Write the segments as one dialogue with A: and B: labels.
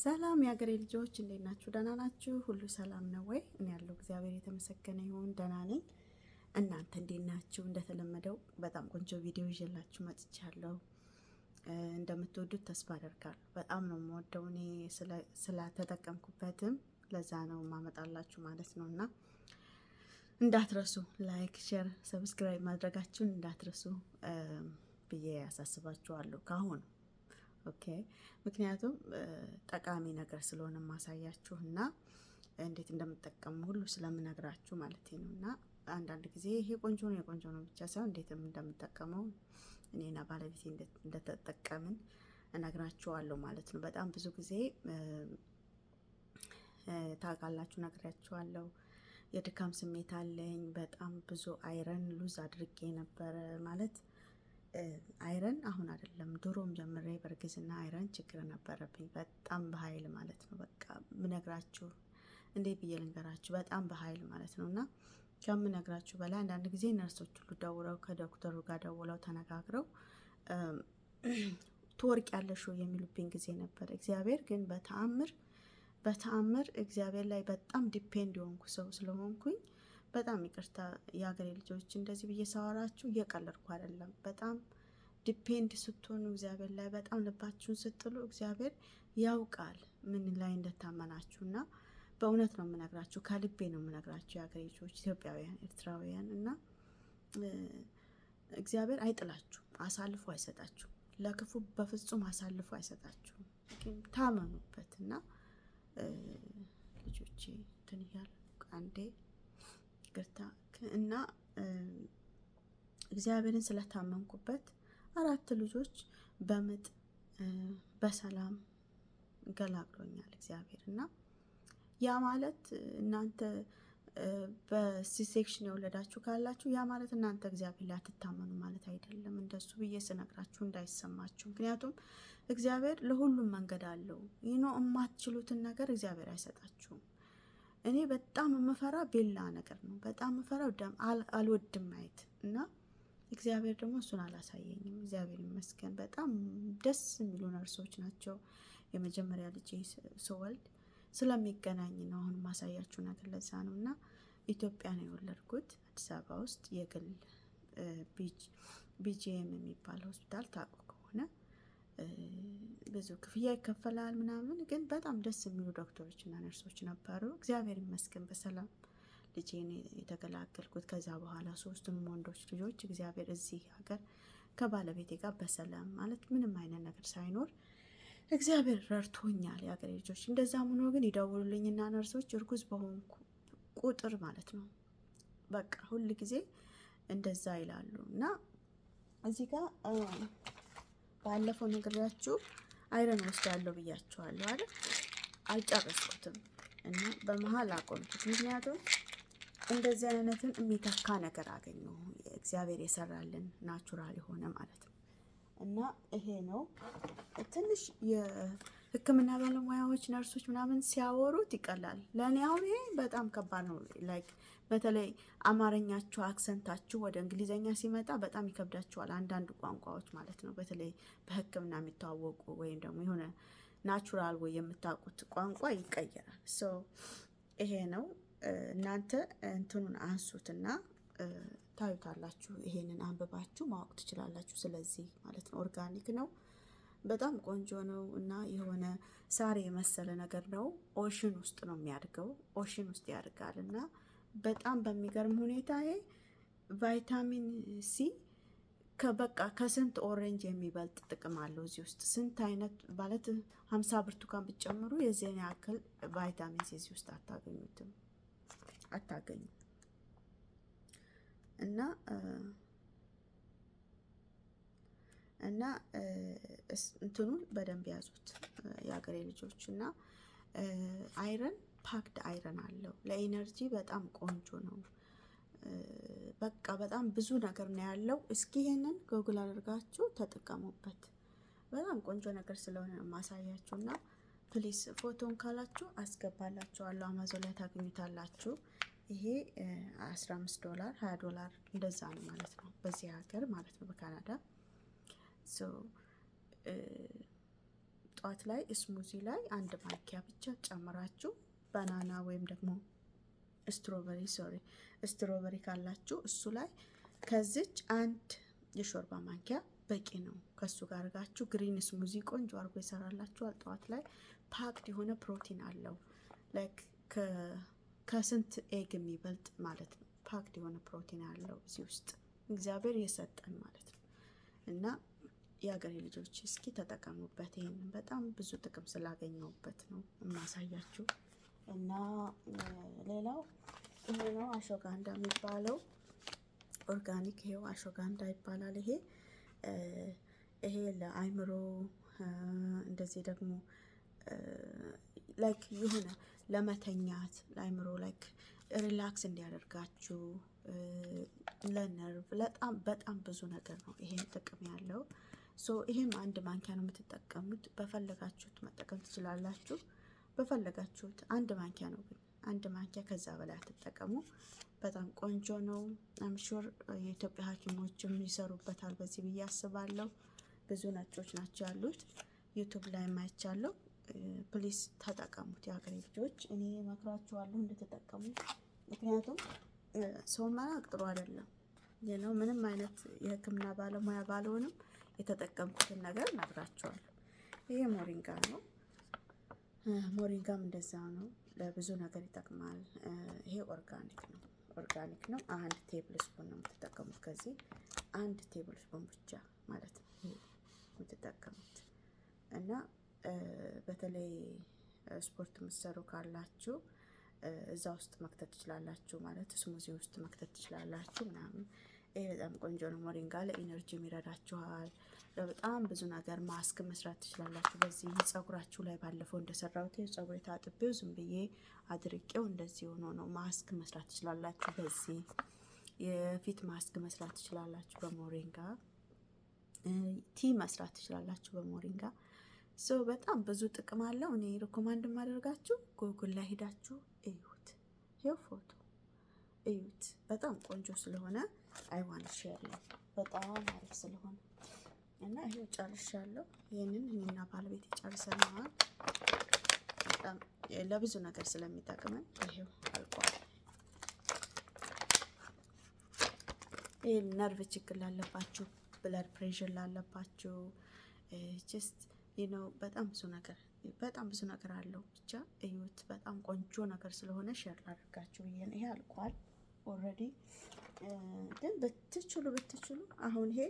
A: ሰላም የሀገሬ ልጆች፣ እንዴት ናችሁ? ደህና ናችሁ? ሁሉ ሰላም ነው ወይ? እኔ ያለው እግዚአብሔር የተመሰገነ ይሁን ደህና ነኝ። እናንተ እንዴት ናችሁ? እንደተለመደው በጣም ቆንጆ ቪዲዮ ይዤላችሁ መጥቻለሁ። እንደምትወዱት ተስፋ አደርጋለሁ። በጣም ነው የምወደው እኔ ስለተጠቀምኩበትም ለዛ ነው ማመጣላችሁ ማለት ነው። እና እንዳትረሱ like፣ share፣ subscribe ማድረጋችሁን እንዳትረሱ ብዬ ያሳስባችኋለሁ ካሁኑ፣ okay። ምክንያቱም ጠቃሚ ነገር ስለሆነ ማሳያችሁ እና እንዴት እንደምጠቀሙ ሁሉ ስለምነግራችሁ ማለት ነው። እና አንዳንድ ጊዜ ይሄ ቆንጆ ነው የቆንጆ ነው ብቻ ሳይሆን እንዴት እንደምጠቀመው፣ እኔና ባለቤቴ እንደተጠቀምን እነግራችኋለሁ ማለት ነው። በጣም ብዙ ጊዜ ታውቃላችሁ፣ ነግሬያችኋለሁ። የድካም ስሜት አለኝ። በጣም ብዙ iron lose አድርጌ ነበረ። ማለት iron አሁን አይደለም፣ ድሮም ጀምሬ በእርግዝና iron ችግር ነበረብኝ። በጣም በኃይል ማለት ነው። በቃ ምነግራችሁ እንዴት ብዬ ልንገራችሁ? በጣም በኃይል ማለት ነው። እና ከምነግራችሁ በላይ አንዳንድ ጊዜ ነርሶች ሁሉ ደውለው፣ ከዶክተሩ ጋር ደውለው ተነጋግረው ትወርቂያለሽ የሚሉብኝ ጊዜ ነበር። እግዚአብሔር ግን በተአምር በተአምር፣ እግዚአብሔር ላይ በጣም depend የሆንኩ ሰው ስለሆንኩኝ፣ በጣም ይቅርታ የሀገሬ ልጆች፣ እንደዚህ ብዬ ሳወራችሁ እየቀለድኩ አይደለም። በጣም depend ስትሆኑ፣ እግዚአብሔር ላይ በጣም ልባችሁን ስትጥሉ፣ እግዚአብሔር ያውቃል ምን ላይ እንደታመናችሁ። እና በእውነት ነው የምነግራችሁ፣ ከልቤ ነው የምነግራችሁ የሀገሬ ልጆች፣ ኢትዮጵያውያን፣ ኤርትራውያን። እና እግዚአብሔር አይጥላችሁም፣ አሳልፎ አይሰጣችሁም፣ ለክፉ በፍጹም አሳልፎ አይሰጣችሁም። ታመኑበት። እና ልጆቼ እንትን እያሉ፣ አንዴ ይቅርታ። እና እግዚአብሔርን ስለታመንኩበት አራት ልጆች በምጥ በሰላም ገላግሎኛል እግዚአብሔር። እና ያ ማለት እናንተ በ C-section የወለዳችሁ ካላችሁ ያ ማለት እናንተ እግዚአብሔር ላይ አትታመኑ ማለት አይደለም። እንደሱ ብዬ ስነግራችሁ እንዳይሰማችሁ። ምክንያቱም እግዚአብሔር ለሁሉም መንገድ አለው። የማትችሉትን ነገር እግዚአብሔር አይሰጣችሁም። እኔ በጣም የምፈራ ቢላ ነገር ነው። በጣም የምፈራው ደም አልወድም ማየት እና እግዚአብሔር ደግሞ እሱን አላሳየኝም። እግዚአብሔር ይመስገን። በጣም ደስ የሚሉ ነርሶች ናቸው። የመጀመሪያ ልጄ ስወልድ ስለሚገናኝ ነው አሁን ማሳያችሁ ነገር፣ ለዛ ነው። እና ኢትዮጵያ ነው የወለድኩት፣ አዲስ አበባ ውስጥ የግል BGM የሚባል ሆስፒታል ታውቁ ከሆነ፣ ብዙ ክፍያ ይከፈላል ምናምን፣ ግን በጣም ደስ የሚሉ ዶክተሮች እና ነርሶች ነበሩ። እግዚአብሔር ይመስገን በሰላም ልጄን የተገላገልኩት። ከዛ በኋላ ሶስቱንም ወንዶች ልጆች እግዚአብሔር እዚህ ሀገር ከባለቤቴ ጋር በሰላም፣ ማለት ምንም አይነት ነገር ሳይኖር እግዚአብሔር ረድቶኛል። የሀገሬ ልጆች፣ እንደዛም ሆኖ ግን ይደውሉልኝና ነርሶች እርጉዝ በሆንኩ ቁጥር ማለት ነው፣ በቃ ሁል ጊዜ እንደዛ ይላሉ። እና እዚህ ጋር ባለፈው ነግሬያችሁ iron ወስዳለሁ ብያችኋለሁ አይደል? አልጨረስኩትም እና በመሀል አቆምኩት። ምክንያቱም እንደዚህ አይነትን የሚተካ ነገር አገኘሁ። እግዚአብሔር የሰራልን natural የሆነ ማለት ነው። እና ይሄ ነው። ትንሽ የሕክምና ባለሙያዎች፣ ነርሶች ምናምን ሲያወሩት ይቀላል። ለእኔ አሁን ይሄ በጣም ከባድ ነው። Like በተለይ አማርኛችሁ accent ኣችሁ ወደ እንግሊዝኛ ሲመጣ በጣም ይከብዳችኋል። አንዳንድ ቋንቋዎች ማለት ነው። በተለይ በሕክምና የሚተዋወቁ ወይም ደግሞ የሆነ natural ወይ የምታውቁት ቋንቋ ይቀየራል። So ይሄ ነው። እናንተ እንትኑን አንሱትና ታዩታላችሁ። ይሄንን አንብባችሁ ማወቅ ትችላላችሁ። ስለዚህ ማለት ነው organic ነው፣ በጣም ቆንጆ ነው እና የሆነ ሳር የመሰለ ነገር ነው። Ocean ውስጥ ነው የሚያድገው፣ ocean ውስጥ ያድጋል እና በጣም በሚገርም ሁኔታ ይሄ vitamin C ከበቃ ከስንት orange የሚበልጥ ጥቅም አለው። እዚህ ውስጥ ስንት አይነት፣ ማለት 50 ብርቱካን ብትጨምሩ የዚህን ያክል vitamin C እዚህ ውስጥ አታገኙትም፣ አታገኙም። እና እንትኑን በደንብ ያዙት የሀገሬ ልጆች። እና iron packed iron አለው። ለ energy በጣም ቆንጆ ነው። በቃ በጣም ብዙ ነገር ነው ያለው። እስኪ ይሄንን ጎግል አድርጋችሁ ተጠቀሙበት። በጣም ቆንጆ ነገር ስለሆነ ነው ማሳያችሁ። እና please ፎቶን ካላችሁ አስገባላችኋለሁ። አማዞን ላይ ታገኙታላችሁ። ይሄ 15 ዶላር፣ 20 ዶላር እንደዛ ነው ማለት ነው፣ በዚህ ሀገር ማለት ነው፣ በካናዳ። ጠዋት ላይ smoothie ላይ አንድ ማንኪያ ብቻ ጨምራችሁ banana ወይም ደግሞ strawberry፣ sorry፣ strawberry ካላችሁ እሱ ላይ ከዚች አንድ የሾርባ ማንኪያ በቂ ነው። ከሱ ጋር አድርጋችሁ green smoothie ቆንጆ አድርጎ ይሰራላችኋል። ጠዋት ላይ packed የሆነ ፕሮቲን አለው፣ like ከስንት egg የሚበልጥ ማለት ነው። Packed የሆነ ፕሮቲን አለው እዚህ ውስጥ፣ እግዚአብሔር የሰጠን ማለት ነው። እና የሀገሬ ልጆች እስኪ ተጠቀሙበት። ይሄንን በጣም ብዙ ጥቅም ስላገኘሁበት ነው የማሳያችሁ። እና ሌላው ይሄ ነው ashwagandha የሚባለው፣ organic። ይሄው ashwagandha ይባላል። ይሄ ለአይምሮ እንደዚህ ደግሞ like የሆነ ለመተኛት፣ ለአይምሮ like relax እንዲያደርጋችሁ፣ ለነርቭ፣ በጣም በጣም ብዙ ነገር ነው ይሄን ጥቅም ያለው። So ይሄም አንድ ማንኪያ ነው የምትጠቀሙት። በፈለጋችሁት መጠቀም ትችላላችሁ። በፈለጋችሁት አንድ ማንኪያ ነው፣ ግን አንድ ማንኪያ፣ ከዛ በላይ አትጠቀሙ። በጣም ቆንጆ ነው። I'm sure የኢትዮጵያ ሐኪሞችም ይሰሩበታል በዚህ ብዬ አስባለሁ። ብዙ ነጮች ናቸው ያሉት፣ YouTube ላይ አይቻለሁ። Please ተጠቀሙት የሀገሬ ልጆች፣ እኔ እመክራችኋለሁ እንድትጠቀሙ። ምክንያቱም ሰውን መናቅ ጥሩ አይደለም ነው። ምንም አይነት የሕክምና ባለሙያ ባልሆንም የተጠቀምኩትን ነገር እነግራችኋለሁ። ይሄ ሞሪንጋ ነው። ሞሪንጋም እንደዛ ነው። ለብዙ ነገር ይጠቅማል። ይሄ organic ነው። Organic ነው። አንድ tablespoon ነው የምትጠቀሙት። ከዚህ አንድ tablespoon ብቻ ማለት ነው ይሄ የምትጠቀሙት። እና በተለይ ስፖርት የምትሰሩ ካላችሁ እዛ ውስጥ መክተት ትችላላችሁ፣ ማለት smoothie ውስጥ መክተት ትችላላችሁ ምናምን። ይሄ በጣም ቆንጆ ነው። ሞሪንጋ ለ energy ም ይረዳችኋል። በጣም ብዙ ነገር ማስክ መስራት ትችላላችሁ። በዚህ ጸጉራችሁ ላይ፣ ባለፈው እንደሰራሁት ጸጉሬ ታጥቤው ዝም ብዬ አድርቄው እንደዚህ ሆኖ ነው። ማስክ መስራት ትችላላችሁ። በዚህ የፊት ማስክ መስራት ትችላላችሁ በሞሪንጋ። Tea መስራት ትችላላችሁ በሞሪንጋ። So በጣም ብዙ ጥቅም አለው። እኔ recommend የማደርጋችሁ ጉግል ላይ ሄዳችሁ እዩት። ይኸው ፎቶ እዩት። በጣም ቆንጆ ስለሆነ I wanna share፣ በጣም አሪፍ ስለሆነ። እና ይሄው ጨርሻለሁ። ይህንን እኔና ባለቤቴ ጨርሰነዋል። በጣም ለብዙ ነገር ስለሚጠቅመን ይሄው አልቋል። ይህ ነርቭ ችግር ላለባችሁ፣ blood pressure ላለባችሁ፣ just በጣም ብዙ ነገር፣ በጣም ብዙ ነገር አለው። ብቻ እዩት። በጣም ቆንጆ ነገር ስለሆነ share ላድርጋችሁ ብዬ ነው። ይሄ አልቋል already። ግን ብትችሉ ብትችሉ አሁን ይሄ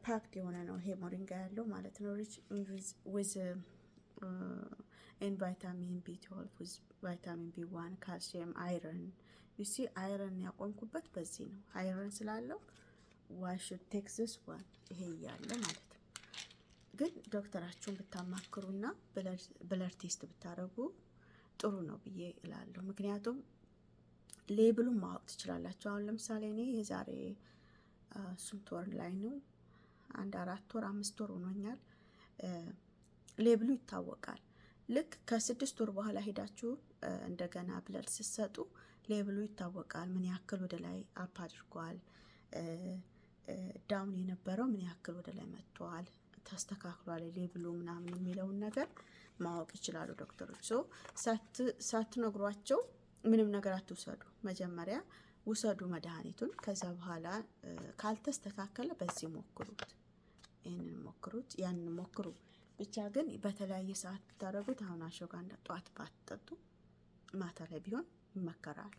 A: packed የሆነ ነው። ይሄ ሞሪንጋ ያለው ማለት ነው። Rich with in vitamin B12 with vitamin B1፣ calcium፣ iron። You see፣ iron ያቆምኩበት በዚህ ነው። Iron ስላለው why should take this one ይሄ እያለ ማለት ነው። ግን ዶክተራችሁን ብታማክሩና blood test ብታደርጉ ጥሩ ነው ብዬ እላለሁ። ምክንያቱም level ኡን ማወቅ ትችላላችሁ። አሁን ለምሳሌ እኔ የዛሬ ስንት ወር ላይ ነው፣ አንድ 4 ወር 5 ወር ሆኖኛል። Level ኡ ይታወቃል። ልክ ከ6 ወር በኋላ ሄዳችሁ እንደገና blood ስትሰጡ level ኡ ይታወቃል። ምን ያክል ወደ ላይ up አድርጓል፣ down የነበረው ምን ያክል ወደ ላይ መጥቷል፣ ተስተካክሏል level ኡ ምናምን የሚለውን ነገር ማወቅ ይችላሉ ዶክተሮች። So ሳትነግሯቸው ምንም ነገር አትውሰዱ። መጀመሪያ ውሰዱ መድኃኒቱን። ከዛ በኋላ ካልተስተካከለ በዚህ ሞክሩት፣ ይህንን ሞክሩት፣ ያንን ሞክሩ። ብቻ ግን በተለያየ ሰዓት ብታደርጉት፣ አሁን ashwagandha ጠዋት ባትጠጡ ማታ ላይ ቢሆን ይመከራል።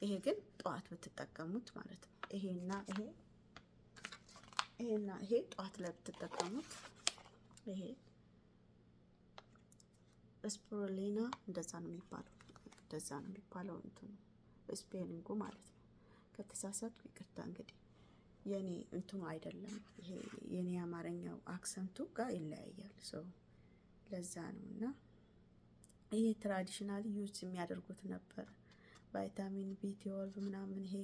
A: ይሄ ግን ጠዋት ብትጠቀሙት ማለት ነው። ይሄና ይሄ፣ ይሄና ይሄ ጠዋት ላይ ብትጠቀሙት፣ ይሄ spirulina እንደዛ ነው የሚባለው፣ እንደዛ ነው የሚባለው እንትኑ spelling ኡ ማለት ነው። ከተሳሳትኩ ይቅርታ። እንግዲህ የኔ እንትኑ አይደለም፣ ይሄ የኔ አማርኛው accent ኡ ጋር ይለያያል። So ለዛ ነው። እና ይሄ traditional use የሚያደርጉት ነበር። Vitamin B12 ምናምን፣ ይሄ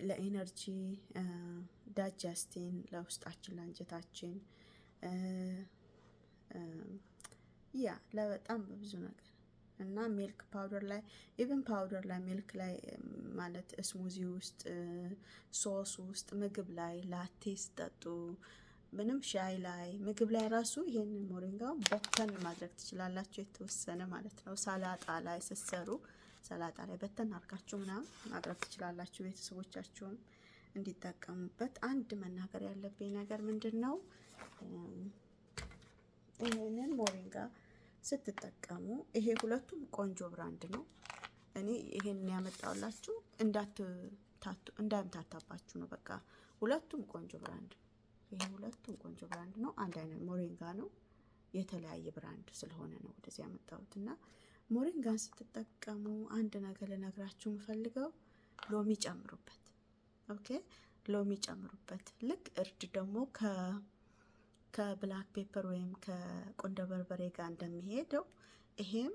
A: ለ energy፣ digesting፣ ለውስጣችን፣ ለአንጀታችን፣ yeah፣ ለበጣም ብዙ ነገር። እና milk powder ላይ፣ even powder ላይ፣ milk ላይ ማለት smoothie ውስጥ፣ ሶስ ውስጥ፣ ምግብ ላይ፣ ላቴ ስጠጡ ምንም ሻይ ላይ፣ ምግብ ላይ ራሱ ይሄንን ሞሪንጋው በተን ማድረግ ትችላላችሁ፣ የተወሰነ ማለት ነው። ሰላጣ ላይ ስትሰሩ ሰላጣ ላይ በተን አድርጋችሁ ምናምን ማቅረብ ትችላላችሁ፣ ቤተሰቦቻችሁም እንዲጠቀሙበት። አንድ መናገር ያለብኝ ነገር ምንድን ነው? ይሄንን ሞሪንጋ ስትጠቀሙ ይሄ ሁለቱም ቆንጆ brand ነው። እኔ ይሄንን ያመጣሁላችሁ እንዳያምታታባችሁ ነው። በቃ ሁለቱም ቆንጆ brand ነው። ይሄ ሁለቱም ቆንጆ brand ነው። አንድ አይነት ሞሪንጋ ነው። የተለያየ brand ስለሆነ ነው ወደዚህ ያመጣሁት። እና ሞሪንጋን ስትጠቀሙ አንድ ነገር ልነግራችሁ የምፈልገው ሎሚ ጨምሩበት። Okay፣ ሎሚ ጨምሩበት። ልክ እርድ ደግሞ ከ black pepper ወይም ከቁንዶ በርበሬ ጋር እንደሚሄደው ይሄም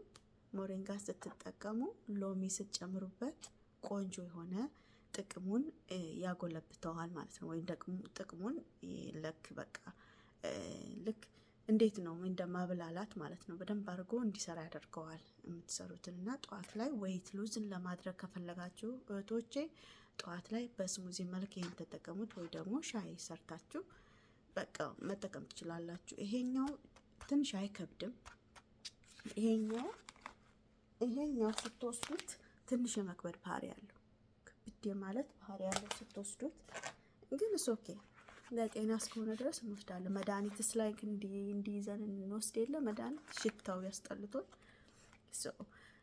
A: ሞሪንጋ ስትጠቀሙ ሎሚ ስትጨምሩበት ቆንጆ የሆነ ጥቅሙን ያጎለብተዋል ማለት ነው። ወይም ጥቅሙን ልክ በቃ ልክ እንዴት ነው እንደማብላላት ማለት ነው። በደንብ አድርጎ እንዲሰራ ያደርገዋል የምትሰሩትን። እና ጠዋት ላይ weight lose ን ለማድረግ ከፈለጋችሁ እህቶቼ፣ ጠዋት ላይ በ smoothie መልክ ይሄን ተጠቀሙት፣ ወይ ደግሞ ሻይ ሰርታችሁ በቃ መጠቀም ትችላላችሁ። ይሄኛው ትንሽ አይከብድም። ይሄኛው ስትወስዱት ትንሽ የመክበድ ባህሪ ያለው፣ ክብድ የማለት ባህሪ ያለው ስትወስዱት፣ ግን it's okay፣ ለጤና እስከሆነ ድረስ እንወስዳለን። መድኃኒትስ ላይ እንዲይዘን እንወስድ የለ፣ መድኃኒት ሽታው ያስጠልቶን፣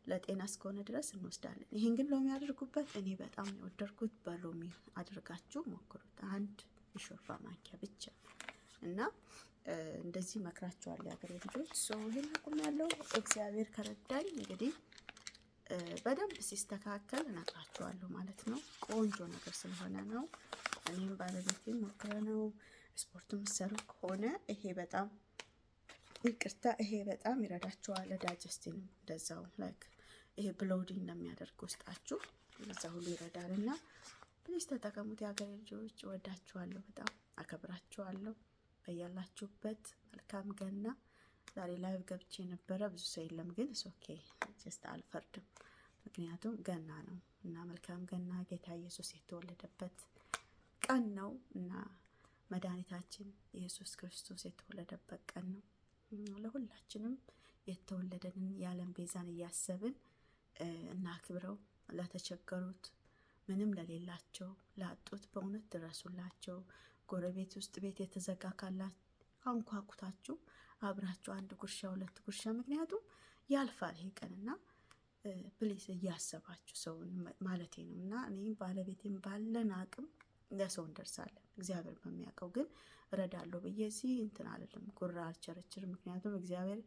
A: ለጤና እስከሆነ ድረስ እንወስዳለን። ይሄን ግን ሎሚ አድርጉበት። እኔ በጣም ነው የወደድኩት። በሎሚ አድርጋችሁ ሞክሩት። አንድ የሾርባ ማንኪያ ብቻ። እና እንደዚህ መክራችኋለሁ የሀገሬ ልጆች። So ይሄን አቁሜያለሁ። እግዚአብሔር ከረዳኝ እንግዲህ በደንብ ሲስተካከል እነግራችኋለሁ ማለት ነው። ቆንጆ ነገር ስለሆነ ነው። እኔም ባለቤቴም ሞክረነው። ስፖርት የምትሰሩ ከሆነ ይሄ በጣም፣ ይቅርታ፣ ይሄ በጣም ይረዳችኋል። Digestion ም እንደዛው፣ like ይሄ bloating ለሚያደርግ ውስጣችሁ እዛ ሁሉ ይረዳል። እና please ተጠቀሙት የሀገሬ ልጆች። ወዳችኋለሁ፣ በጣም አከብራችኋለሁ። በያላችሁበት መልካም ገና። ዛሬ live ገብቼ የነበረ ብዙ ሰው የለም፣ ግን okay፣ just አልፈርድም፣ ምክንያቱም ገና ነው። እና መልካም ገና። ጌታ ኢየሱስ የተወለደበት ቀን ነው እና መድኃኒታችን ኢየሱስ ክርስቶስ የተወለደበት ቀን ነው። ለሁላችንም የተወለደንን የዓለም ቤዛን እያሰብን እናክብረው። ለተቸገሩት፣ ምንም ለሌላቸው፣ ላጡት በእውነት ድረሱላቸው። ጎረቤት ውስጥ ቤት የተዘጋ ካላ አንኳኩታችሁ አብራችሁ አንድ ጉርሻ፣ ሁለት ጉርሻ፣ ምክንያቱም ያልፋል ይሄ ቀንና please እያሰባችሁ ሰውን ማለቴ ነው። እና እኔም ባለቤቴም ባለን አቅም ለሰው እንደርሳለን። እግዚአብሔር በሚያውቀው ግን እረዳለሁ ብዬ እዚህ እንትን አልልም፣ ጉራ አልቸረችርም። ምክንያቱም እግዚአብሔር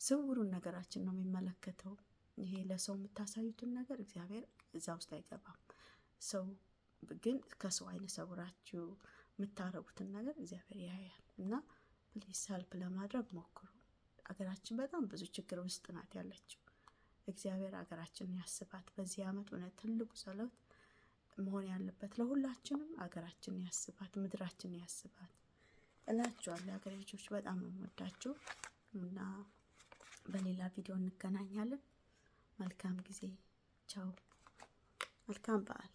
A: ስውሩን ነገራችን ነው የሚመለከተው። ይሄ ለሰው የምታሳዩትን ነገር እግዚአብሔር እዛ ውስጥ አይገባም። ሰው ግን ከሰው አይነ ሰውራችሁ የምታረጉትን ነገር እግዚአብሔር ያያል። እና please help ለማድረግ ሞክሩ። አገራችን በጣም ብዙ ችግር ውስጥ ናት ያለችው። እግዚአብሔር አገራችንን ያስባት። በዚህ ዓመት እውነት ትልቁ ጸሎት መሆን ያለበት ለሁላችንም አገራችንን ያስባት፣ ምድራችንን ያስባት እላችኋለሁ። የሀገሬ ልጆች፣ በጣም ነው የምወዳችሁ እና በሌላ ቪዲዮ እንገናኛለን። መልካም ጊዜ። ቻው። መልካም በዓል።